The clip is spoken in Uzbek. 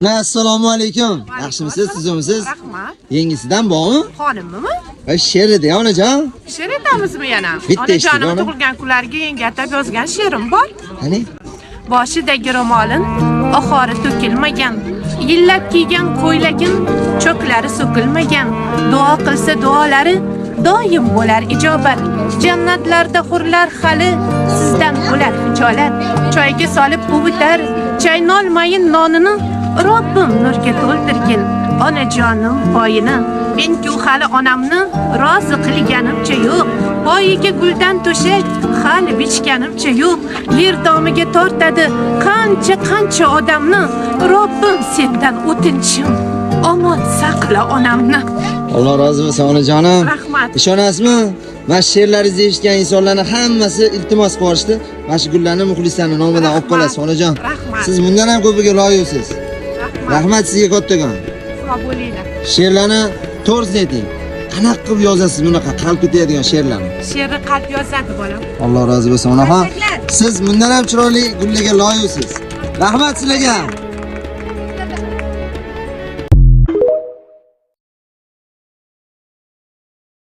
Assalomu alaykum. Yaxshimisiz, tuzukmisiz? Rahmat. Yengisidan bormi? Xonimmi? Va she'r edi, onajon. She'r aytamizmi yana? Bitta eshitdik, Onajonim ona. tug'ilgan kunlariga yengi atab yozgan she'rim bor. Qani? Boshidagi ro'molin oxori to'kilmagan, yillab kiygan ko'ylagin cho'klari so'kilmagan, duo qilsa duolari doim bo'lar ijobat. Jannatlarda hurlar hali sizdan bo'lar hijolat. Choyga solib uvitar, chaynolmayin nonini Robbim nurga to'ldirgin onajonim poyini. Men-ku hali onamni rozi qilganimcha yo'q. Poyiga guldan to'shak hali bichganimcha yo'q. Yer domiga tortadi qancha qancha odamni. Robbim sendan o'tinchim, omon saqla onamni. Alloh rozi bo'lsin, onajonim. Rahmat. Ishonasizmi? Mana shu she'rlaringizni eshitgan insonlarning hammasi iltimos qilishdi. Mana shu gullarni muxlislarning nomidan olib qolasiz, onajon. Rahmat. Siz bundan ham ko'piga loyiqsiz. Rahmat. Rahmat sizga kattakon. Sog' bo'linglar. She'rlarni to'g'risini ayting. Qanaqa qilib yozasiz bunaqa qalb ketadigan she'rlarni? She'rni qalb yozadi bolam. Alloh rozi bo'lsin, onaxon. Siz bundan ham chiroyli gullarga loyiqsiz. Rahmat sizlarga.